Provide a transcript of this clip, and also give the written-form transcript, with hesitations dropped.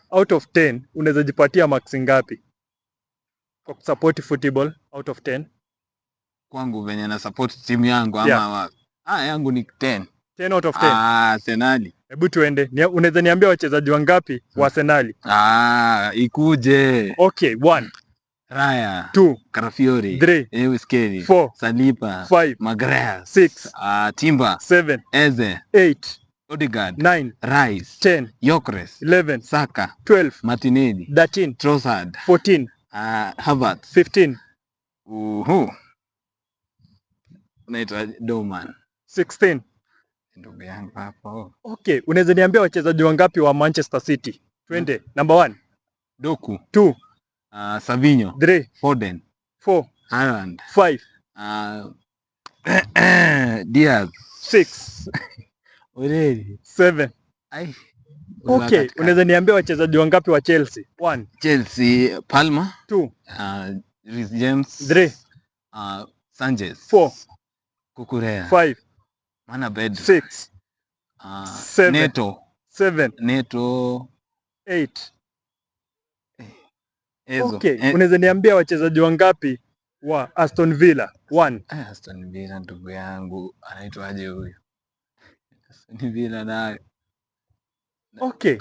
Out of 10 unaweza jipatia marks ngapi kwa kusupport football out of 10? Kwangu venye na support timu yangu ama wapi? Ah, yangu ni 10. 10 out of 10. Ah, Arsenali. Hebu tuende. Unaweza niambia wachezaji wangapi wa Arsenali? Ah, ikuje. Okay, 1, Raya, 2, Carafiori, 3, Lewis-Skelly, 4, Saliba, 5, Magalhaes, 6, ah, Timber, 7, Eze, 8, Odegaard, 9, Rice, 10, Gyökeres, 11, Saka, 12, Martinelli, 13, Trossard, 14, ah, Havertz, 15, uhu. Unaitwa Doman. 16. Ndugu yangu hapo. Okay, unaweza niambia wachezaji wangapi wa Manchester City? Twende. Number 1, Doku, 2, Savinho, 3, Foden, 4, Haaland, 5, Diaz, 6, Oreli. 7. Ai. Okay, unaweza niambia wachezaji wangapi wa Chelsea? 1, Chelsea, Palmer, 2, Reece James, 3, Sanchez, 4, Cucurella, 5, Mana Pedro, 6, 7, Neto, 7, Neto, 8. Ezo. Okay, Eh, unaweza niambia wachezaji wangapi wa Aston Villa? 1, Aston Villa ndugu yangu anaitwaje huyu? Aston Villa nayo. Okay,